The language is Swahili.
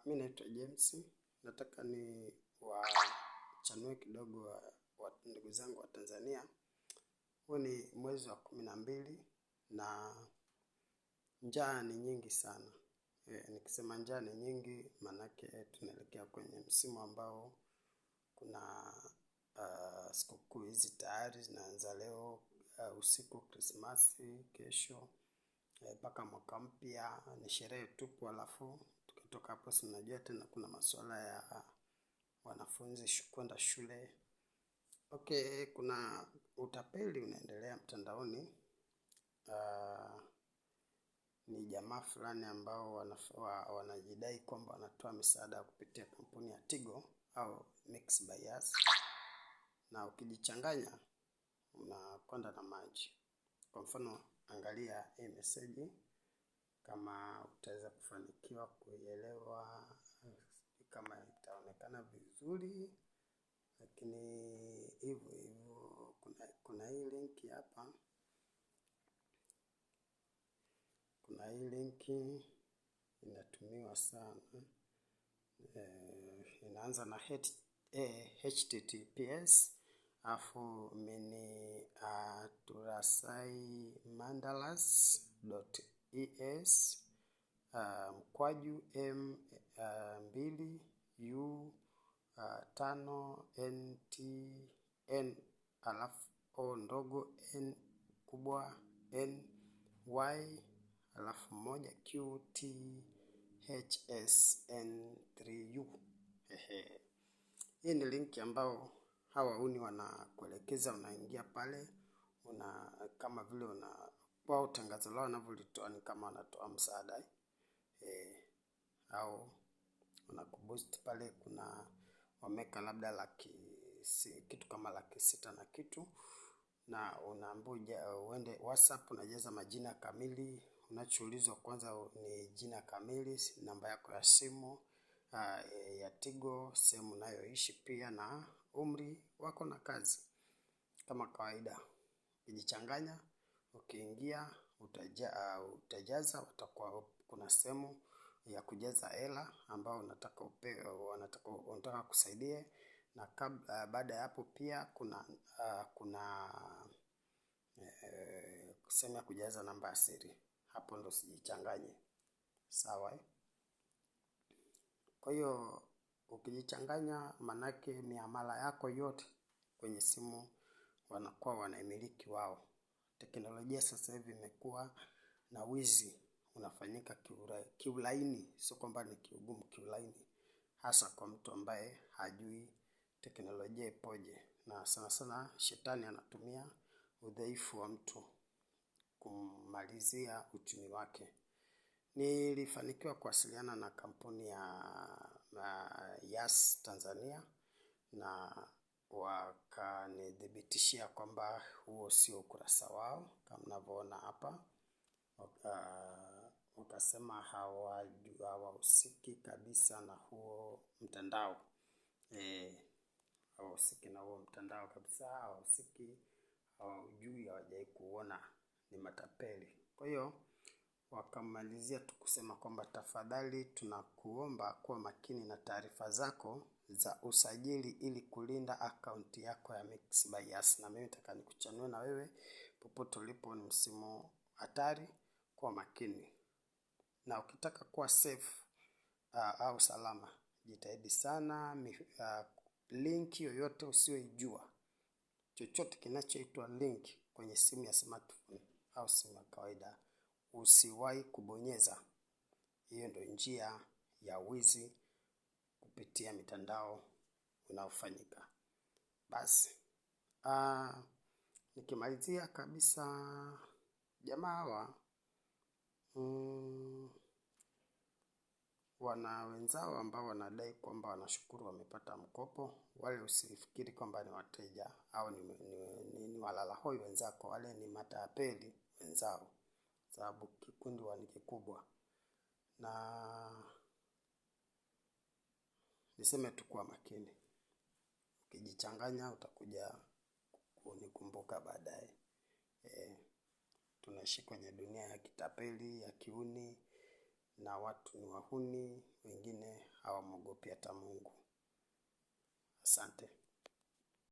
Mi naitwa James, nataka ni wachanue kidogo wa ndugu zangu wa Tanzania. Huu ni mwezi wa 12 na njaa ni nyingi sana. Nikisema njaa ni nyingi, maanake tunaelekea kwenye msimu ambao kuna sikukuu hizi tayari zinaanza leo usiku Krismasi, kesho mpaka mwaka mpya ni sherehe tupu, alafu tukitoka hapo si unajua tena kuna masuala ya wanafunzi kwenda shule. Okay, kuna utapeli unaendelea mtandaoni. Ni jamaa fulani ambao wanajidai kwamba wanatoa misaada kupitia kampuni ya Tigo au Mixx by Yas, na ukijichanganya unakwenda na maji. Kwa mfano, angalia hii meseji kama utaweza kufanikiwa kuielewa, kama itaonekana vizuri, lakini hivyo hivyo kuna hii linki hapa, kuna hii linki inatumiwa sana. Inaanza na HTTPS afu miniaturasaimandalas.es mkwaju m 2 u 5 n t n alafu o ndogo n kubwa n y alafu 1 q t h s n 3 u. Ehe. Hii ni linki ambao hawa uni wanakuelekeza, unaingia pale, una kama vile una wao tangazo lao wanavyolitoa ni kama wanatoa msaada au wanakuboost pale, kuna wameka labda kitu kama 600,000 na kitu, na unaambiwa uende WhatsApp unajaza majina kamili. Unachoulizwa kwanza ni jina kamili, namba yako ya simu ya Tigo, sehemu unayoishi pia na umri wako na kazi. Kama kawaida, ukijichanganya, ukiingia utajaza, utakuwa kuna sehemu ya kujaza hela ambao unataka unataka kusaidie, na baada ya hapo pia kuna sehemu ya kujaza namba ya siri. Hapo ndo usijichanganye. Sawa eh? Kwa hiyo ukijichanganya manake miamala yako yote kwenye simu wanakuwa wanaimiliki wao. Teknolojia sasa hivi imekuwa na wizi unafanyika kiulaini, sio kwamba ni kiugumu, kiulaini, hasa kwa mtu ambaye hajui teknolojia ipoje. Na sana sana shetani anatumia udhaifu wa mtu kumalizia uchumi wake. Nilifanikiwa kuwasiliana na kampuni ya Yas Tanzania na wakanithibitishia kwamba huo sio ukurasa wao kama mnavyoona hapa. Wakasema hawahusiki kabisa na huo mtandao. Hawahusiki na huo mtandao kabisa, hawahusiki, hawajui, hawajai kuona, ni matapeli. Kwa hiyo wakamalizia tu kusema kwamba tafadhali tunakuomba kuwa makini na taarifa zako za usajili ili kulinda akaunti yako ya Mixx by Yas. Na mimi nataka nikuchanue na wewe popote ulipo, ni msimu hatari, kuwa makini. Na ukitaka kuwa safe au salama, jitahidi sana link yoyote usiyoijua, chochote kinachoitwa link kwenye simu ya smartphone au simu ya kawaida, usiwahi kubonyeza. Hiyo ndio njia ya wizi kupitia mitandao unaofanyika. Basi nikimalizia kabisa, jamaa hawa wana wenzao ambao wanadai kwamba wanashukuru wamepata mkopo. Wale usifikiri kwamba ni wateja au ni walalahoi wenzako, wale ni matapeli wenzao, sababu kikundi ni kikubwa. Na niseme tu kuwa makini, ukijichanganya utakuja kunikumbuka baadaye. Tunaishi kwenye dunia ya kitapeli, ya kiuni, na watu ni wahuni, wengine Hawamwogopi hata Mungu. Asante.